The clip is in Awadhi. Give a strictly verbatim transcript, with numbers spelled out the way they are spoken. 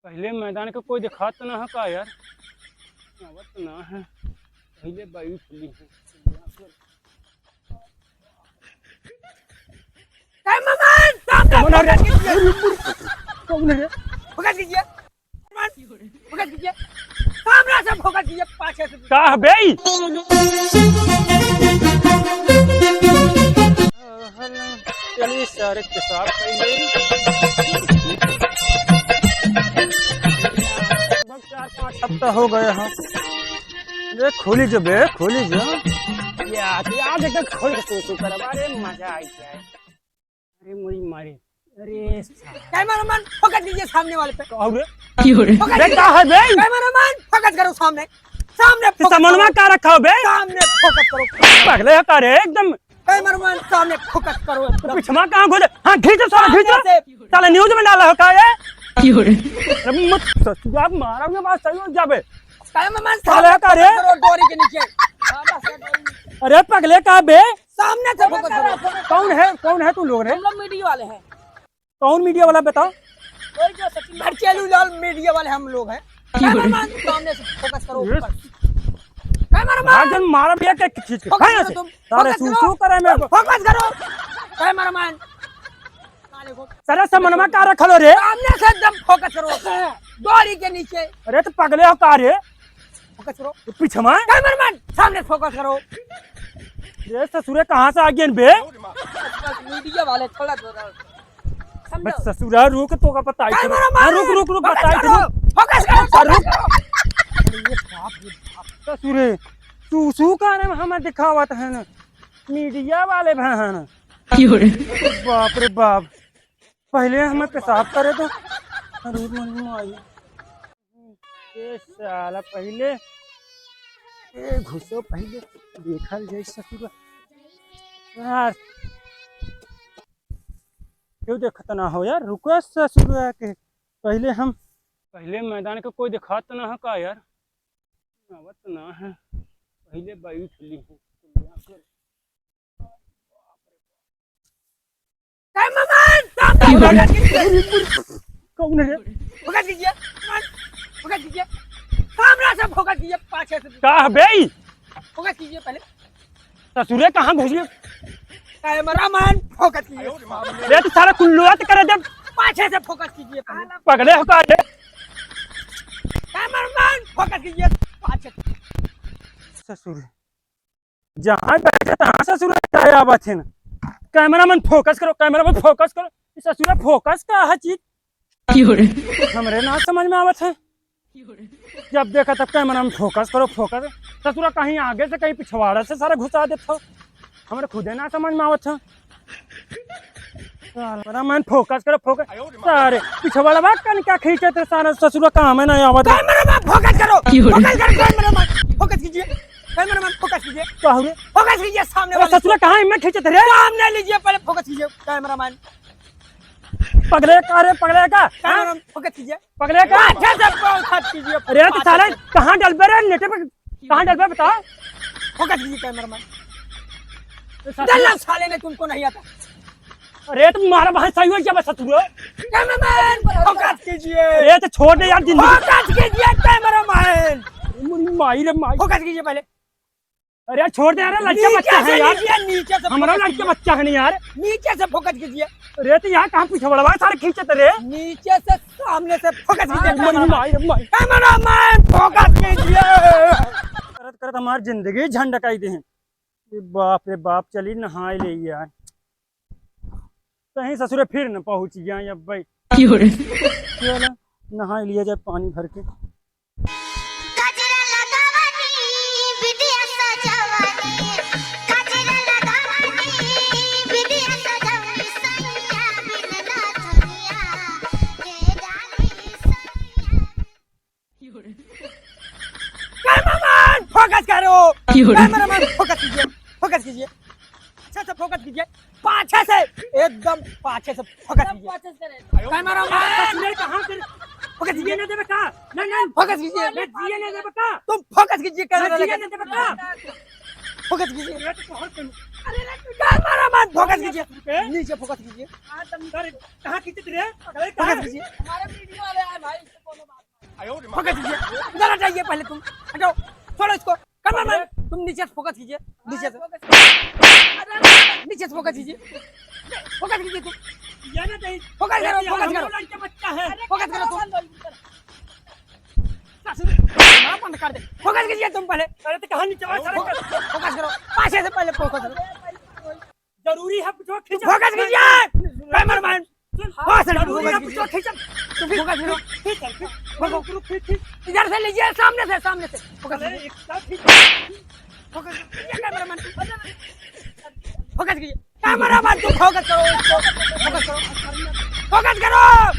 पहिले मैदान के कोई देखात ना है का यार? आवत ना है। पहिले बैठ ली है। कैमरामैन, सामने कौन है रे? फोकस कीजिए। कौन है रे? फोकस कीजिए। फोकस कीजिए। सामने से फोकस कीजिए, पाछे से। का है बे? चलिए, सारे पेशाब कर ले। लगभग चार पाँच हफ्ता हो गया है। अरे, खोली जो बे, खोली जो। यार, यार, एकदम खोल के सु-, सु करब। अरे, मजा आई जाए। अरे मोरी मारी। अरे साला। कैमरामैन, फोकस कीजिए सामने वाले पे। का हो रे? की हो रे? फोकस बे, कीजिए। का है बे? कैमरामैन, फोकस करो सामने। सामने तो फोकस सामनवा करो। का रखा हो बे? सामने फोकस करो। पगले हो का रे एकदम? कैमरामैन, सामने फोकस करो एकदम। पिछवा कहाँ घुसे? हाँ, खींचो साला, सामने खींचो। से। साला न्यूज में डाला हो का ये? की हो रे? अरे मत ससुरा मारा में बात सही हो जाबे। कैमरामैन, साला सामने का रे? फोकस करो, डोरी के नीचे। हाँ, बस, डोरी। अरे पगले का बे? सामने से फोकस करो। कौन है, कौन है तू लोग रे? हम लोग मीडिया वाले हैं। कौन मीडिया वाला बताओ? वही जो सचिन भरचेलू लाल मीडिया वाले हम लोग हैं। क्यों रे? कैमरामैन, सामने से फोकस करो ये ऊपर। कैमरामैन! भाग जन मारा भैया के खींच के। फोकस करो तुम। सारे फोकस करो। सूसू करे में। फोकस करो। कैमरामैन। सारे समनवा का रखलो रे? सामने से एकदम फोकस करो। डोरी के नीचे। अरे तो पगले हो का रे? फोकस करो। ये पीछे में? कैमरामैन, सामने फोकस करो। ये ससुरे कहाँ से आ गए बे? बस मीडिया वाले थोड़ा दूर रहो। समझो? बस ससुरा रुक तो का पता ही कैमरामैन, हाँ, रुक, रुक, रुक, फोकस बताई करो, थी। फोकस करो, हाँ, रुक। फोकस करो। अरे ये बाप रे बाप। ससुरे, तू सू का रे हमें दिखावत है ना। मीडिया वाले बहन। की हो रे? बाप रे बाप। पहले हमें पेशाब करे तो। अरे मन माई। ए साला पहिले, ए घुसो पहिले, देखल जाई ससुरा। यार, क्यों देखत ना हो यार, रुको ससुरा के। पहिले हम, पहिले मैदान के कोई देखात ना है का यार? आवत ना है, पहिले बैठ ली है। कैमरामैन, सामने फोकस कीजिए। कौन है? फोकस कीजिए, फोकस कीजिए। सामने से फोकस कीजिए, पाछे से। का है बे? फोकस कीजिए पहले। ससुरे कहाँ घुस गए? कैमरामैन, फोकस कीजिए। अरे तो सारा कुल्लुआत करे दे। पाछे से फोकस कीजिए पहले। पगले हो का रे? कैमरामैन, फोकस कीजिए, पाछे से। ससुर। जहाँ बैठे तहाँ ससुरा जाए आवत है ना। कैमरामैन फोकस करो, कैमरामैन फोकस करो। ई ससुरा फोकस का है चीज? की हो रे? हमरे ना समझ में आवत है। जब देखा तब कैमरामैन फोकस करो, फोकस। ससुरा कहीं आगे से कहीं पिछवाड़ा से सारा घुसा देत हो। हमरे खुदे ना समझ में आवत है। कैमरामैन फोकस करो, फोकस। सारे पिछवाड़ा बात कन क्या खींचे थे सारा ससुरा काम है ना आवत है। कैमरामैन फोकस करो। की हो रे? फोकस करो, कैमरामैन फोकस कीजिए। कैमरामैन फोकस कीजिए। का हो रे? फोकस कीजिए सामने अरे वाले ससुरा पे। कहाँ हिम्मत खींचत रे? सामने लीजिए, पहले फोकस कीजिए कैमरामैन। पगले का रे, पगले का? हाँ? कैमरामैन फोकस कीजिए। पगले का? पाछे से फोकस कीजिए। अरे तो पाछे साले से। कहाँ डलबे रे नेटे पे? कहाँ डलबे बता? फोकस कीजिए कैमरामैन। तो ससुरा डलना साले ने तुमको नहीं आता। अरे तो मारा भाई सही हो जाबे ससुरा। कैमरामैन फोकस कीजिए। अरे तो छोड़ दे यार जिंदगी। फोकस कीजिए कैमरामैन। मुरी माई रे माई। फोकस कीजिए पहले। अरे यार, छोड़ दे यार, लड़के नीचे बच्चे से हैं यार। नीचे, नीचे से हमारा फोकस लड़के कीजिए। बच्चा है नहीं यार। नीचे से फोकस कीजिए। अरे, तो यहाँ कहाँ पीछे बड़वा सारे खींचत रे? नीचे से, सामने से फोकस हाँ, कीजिए, अरे, कैमरा मैन। माई, अरे, माई। कैमरा मैन, फोकस कीजिए। करत, करत हमार जिंदगी झंडकाई दे हैं। ये बाप रे बाप, चली नहाए ले यार। कहीं ससुरे फिर न पहुँच गया अब भाई। क्यों रे? चलो, नहाए लिया जाए पानी भर के। गजरा लगावनी, बिटिया सजावनी, गजरा लगावनी, बिटिया सजावनी, सैया बिन ना दुनिया के डाली सैया। कैमरामैन, फोकस करो। क्यों रे? कैमरामैन, फोकस कीजिए, फोकस कीजिए। अच्छा से फोकस कीजिए, पाछे से, एकदम पाछे से फोकस कीजिए। कैमरामैन, कहाँ से? फोकस कीजिए। जिए ना देबे का? नहीं, नहीं। फोकस कीजिए। मैं जिए ना देबे का? तुम फोकस कीजिए, मैं कैमरा जिए लगा। ना देबे का? फोकस कीजिए। अरे तो बहुत कम। कैमरामैन, फोकस कीजिए। ए? नीचे फोकस कीजिए। हाँ, तुम इधर कहाँ खींचत रे? अरे फोकस कहाँ? कीजिए। हमारे वीडियो वाले आए भाई, इससे कोनो फोकस कीजिए, इधर हटाइए पहले तुम, हटाओ, छोड़ो इसको। कैमरामैन, तुम नीचे से फोकस कीजिए, नीचे से, नीचे से फोकस कीजिए, फोकस कीजिए तुम, ये ना कहीं फोकस करो, ये फोकस हम करो। लड़के बच्चा है। फोकस करो तुम। बंद कर दे, फोकस कीजिए तुम पहले। अरे तो कहाँ नीचे वाला सारे फोकस, फोकस करो, पाछे से पहले फोकस करो। जरूरी है, जो खींचा। फोकस कीजिए, कैमरामैन। सुन, फोकस करो, जरूरी है, फोकस जो कीजिए। खींचा। तुम फोकस करो। ठीक है, ठीक। रुको, रुको, ठीक, ठीक। इधर से लीजिए, सामने से, सामने से। फोकस अरे, कीजिए। एक साथ खींच। फोकस कीजिए, कैमरामैन। फोकस कीजिए। कैमरामैन, तुम फोकस करो, इसको। फोकस करो। फोकस करो।